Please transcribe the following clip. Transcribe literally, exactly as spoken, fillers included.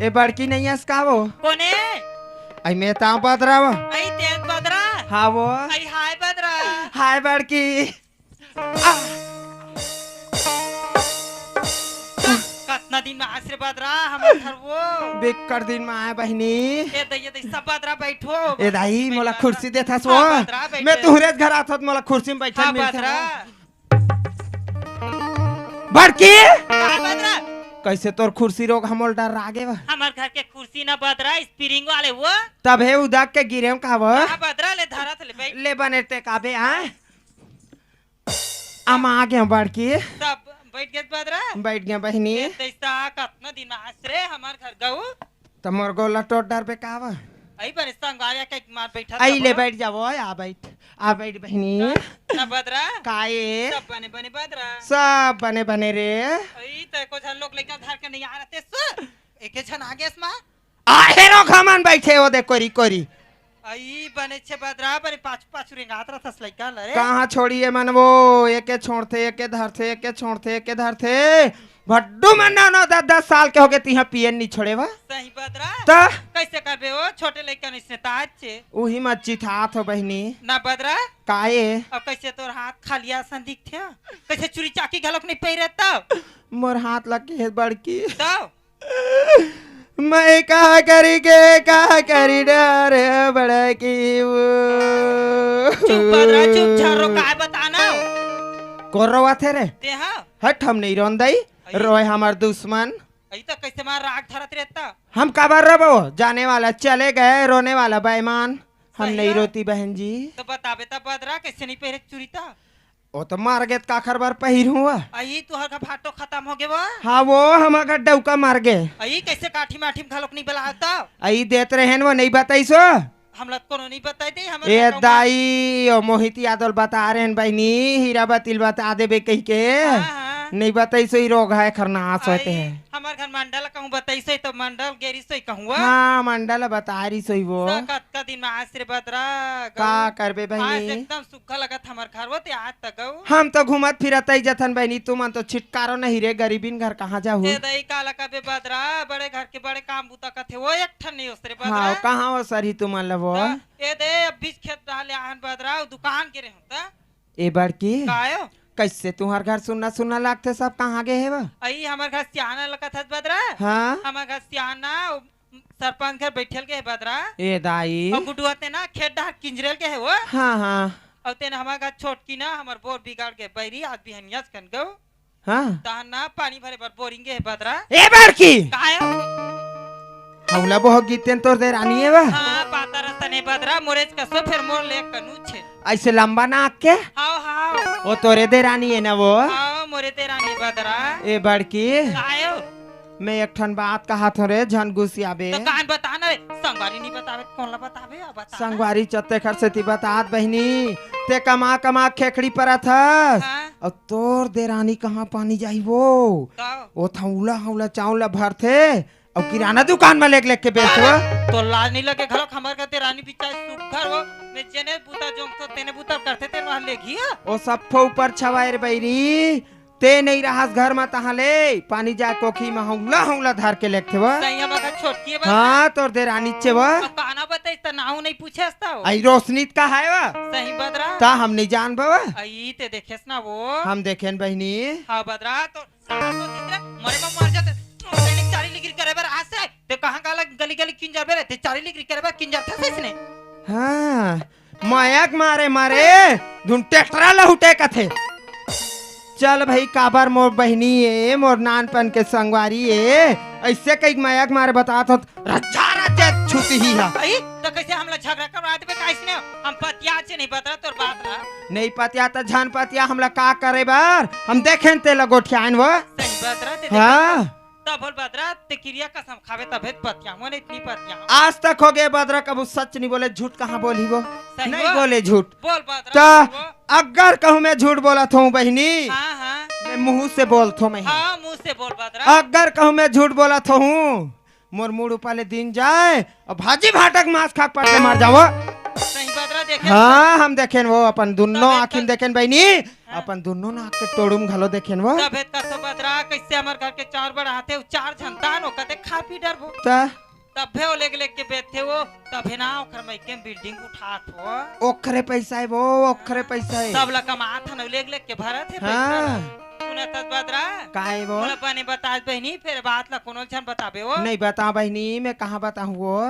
ए बड़की नइ अस का वो? कोने? अई मैं तांव बदरा वो। अई तेज बदरा? हाँ वो। अई हाय बदरा। हाय बड़की। आ! कतना दिन में आस रे बदरा, हमर घर वो। बिक्कट दिन में आय बहिनी। ए दई, ए दई, सब बदरा बइठो। ए दाई, बइठ मोला बदरा। कुर्सी देथस वो। हाँ, बदरा, बइठे। मैं तुहरेच घर आथों त मोला कुर्सी में बइठे हाँ, मिलथे बदरा। वो। बड़की! काय बदरा? कइसे तोर कुर्सी रोग हमोल डर रागे बा? हमर घर के कुर्सी ना बदरा, spring वाले वो। तभे उदक के गिरे हंव का वो? हाँ, बदरा ले धरत ले बइठ। ले बने टेकाबे, हाँ? अमा आ गेंव बड़की। सब बइठ गेस बदरा? बइठ गेंव बहिनी। ए, तइसा कतना दिन आस रे हमर घर गऊ। त मोर गोला टोट डरबे का वो? अई बने संगवारी के मार बइठा अई सब। ले बइठ जावो, आ बइठ। आ बइठ बहिनी। ना बदरा? काय? सब बने बने बदरा। सब बने बने रे। अई त एको झन लोग लइका धर के नइ आ रहते स। एके झन आ गेस मा। आहे रो घमन बइठे हो दे कोरी कोरी। अई बने छे बदरा, बने पाछू पाछू रेंगात रहथस लइका ल रे। कहाँ छोड़ी ए मन वो, एके छोड़थे, एके धरथे, एके छोड़थे, एके धरथे। भड्डू मन नौ नौ दस दस साल के होगे तिहां पियन नइ छोड़े वा। सही बदरा। त? कइसे करबे वो, छोटे लइका नइ से ताचे। उही म चिठात हो बहिनी। ना बदरा। काय? अब कइसे तोर हाथ खाली असन दिखथे? कइसे चूरी चाकी घलोक नइ पहिरे तब? मोर हाथ लग गे हे बड़की। तब? मैं का करी के का करी डरे बड़की वो। चुप बदरा, चुप झन रो, काय बताना? कोन रोवाथे रे? तेहा? हट, हम नइ रोन दई। अई। रोय हमर दुश्मन। अई त कइसे मार राग धरत रहता? हम काबर रोबो? जाने वाला चले गए, रोने वाला बेईमान। हम सही नइ बात। रोती बहन जी। त बताबे त बदरा, कइसे नइ पहिरे चूरी त? ओ त मर गे त काखर बर पहिरहूं वा। अई तुहर घर भाटो खतम होगे वा। हाँ वो हमर घर डउका मर गे। अई कइसे काठी माठी म घलोक नइ बलाय त? अई देत रहेन वो नइ बताइस वो। हमला त कोनो नइ बताय दे, हमर ए घर का दाई, ओ मोहित यादव ल बता रहेन बहिनी, हीरा बती ल बता देबे कहिके। हाँ, हाँ। नइ बताइस वो, ई रोग हे खरनास होय ते हे। हमर घर मंडल कहूं बताइस होही त मंडल गे रिस होही कहूं वा। हाँ, मंडल बता रिस होही वो। स-, कतका दिन म आस रे बदरा, का गऊ। करबे बहिनी? आज एकदम सुग्घर लगत हमर घर वो, ते आज त गऊ। हम तो घूमत फिरत अई जथन बहिनी, तुमन तो छिटकारो नहीं रे, गरीबिन घर कहाँ जाहू? ए दई काला कबे बदरा, बड़े घर के बड़े काम बुता कथे, वो एक ठन नहीं ओसरे बदरा। हाँ, कहाँ ओसरही तुमन ल वो? त ए दे, अब बीच खेत डाले आहन बदरा, दुकान गे रेहेंव त। ए बड़की, कायो? कइसे तुंहर घर सुन्ना सुन्ना लागथे, सब कहाँ गे हे वो? अई हमर घर सियाना लगत हस बदरा। हाँ? हमर घर सियाना, सरपंच घर बइठे ल गे हे बदरा। ए दाई। अउ गुड्डू ह ते ना खेत डहर किंजरे ल गे हे वो। हाँ, हाँ। अउ तेन हमर घर छोटकी ना, हमर बोर बिगाड़ गे बइरी, आज बिहनिया च कन गऊ। हाँ। तहन ना पानी भरे बर बोरिंग गे हे बदरा। ए बड़की! काय? हौला बहुत गीतेन तोर देरानी हे वा? हाँ, पातर असन हे बदरा, मोरेच कसो फेर मोर ले कनूच हे। अइसे लंबा नाक के? हाव, हाव। ओ तोरे देरानी हे ना वो? हाव, मोरे देरानी हे बदरा। ए बड़की! काय? मैं एक ठन बात कहत हों रे, झन गुसियाबे। त कान बता ना रे, संगवारी नइ बताबे, कोन ला बताबे? अब बता ना। संगवारी चत्ते खर सेती बतात बहिनी, ते कमा कमा खेखड़ी परत हस। हाँ। अउ तोर देरानी कहाँ पानी जाही वो? का? ओ थौला हौला चाउर ला भरथे, अउ किराना दुकान म लेग लेग के बेचथे वो। अरे, तोर लाज नइ लगे घलोक, हमर घर देरानी बिचारी सुग्घर वो, मैं जेने बूता जोंकथों, तेने बूता करथे, तेन वहाँ लेगही। ओ सब ठो ऊपर छवाए रे बइरी, ते नइ रहस घर म तहाँ ले, पानी जाय कोखी म हौला हौला धर के लेगथे वो। सही हमर घर छोटकी हे बस। हाँ, तोर देरानी चे वो। अब काना बताइस त नाऊ नइ पूछेस त। अई रोशनी त कहाँ हे वो? सही बदरा। त हम नइ जानबो वो। अई ते देखेस ना वो। हम देखेन बहिनी। हाँ बदरा, तो सास तो जिंदे मरे म मर जाते। तेने चारी लिगिर करे बर आसे। ते कहाँ काला गली गली किंजरबे रे? ते चारी लिगिर करे बर किंजरथस इसने। हाँ। मया के मारे मारे, धुन टेक्टरा लहुटे कथे। चल भई, काबर मोर बहिनी ए, मोर नानपन के संगवारी ए, अइसे कहिके मया के मारे बतात हों त रज्जा रज्जा छुटही हा। अई, त कइसे हमला झगरा करवा देबे का अइसने? हम पतियात हे नहीं बदरा तोर बात ला। नहीं पतियात त झन पतिया, हमला का करे बर? हम देखेन तेला गोठियाएन वो। सही बदरा, ते हाँ। देखे। तब होल बदरा, ते किरिया कसम खाबे तभे पतियाहूं, नहीं त नहीं पतियाहूं। आज तक होगे बदरा, कभू सच नहीं बोले, झूठ कहाँ बोलही वो? सही नहीं वो। बोले झूठ। बोल बदरा, त बोल वो। अगर कहूँ मैं झूठ बोलत हों बहिनी, हाँ, हाँ। मैं मुँह से बोलत हों मैं। हाँ, मुँह से बोल बदरा। अगर कहूँ मैं झूठ बोलत हों, मोर मुड़ ऊपर ले दिन जाय अउ भाजी भाटा के मांस खा के पट ले मर जावों। सही बदरा देखे। हाँ, हम देखेन वो, अपन दुन्नो तबे आँखी म त देखेन बहिनी। अपन दुनों नाक के टोड़ू म घलो देखेन वो। तभे त कथो बदरा, कइसे हमर घर के चार बड़ा हाथे, चार झन तान, ओ कते खा पी डरबो। त तभे ओ लेग लेग के बेचथे वो, तभे ना ओखर मइके म बिल्डिंग उठात हो। ओखरे पइसा हे वो, ओखरे पइसा हे। सब ला कमात हन, लेग लेग के भरत हे पइसा ला। हाँ। सुनत हस बदरा? काय वो? मोला बने बतास बहिनी, फेर बात ला कोनो झन बताबे वो। नहीं बता बहिनी, मैं कहाँ बताहूँ वो?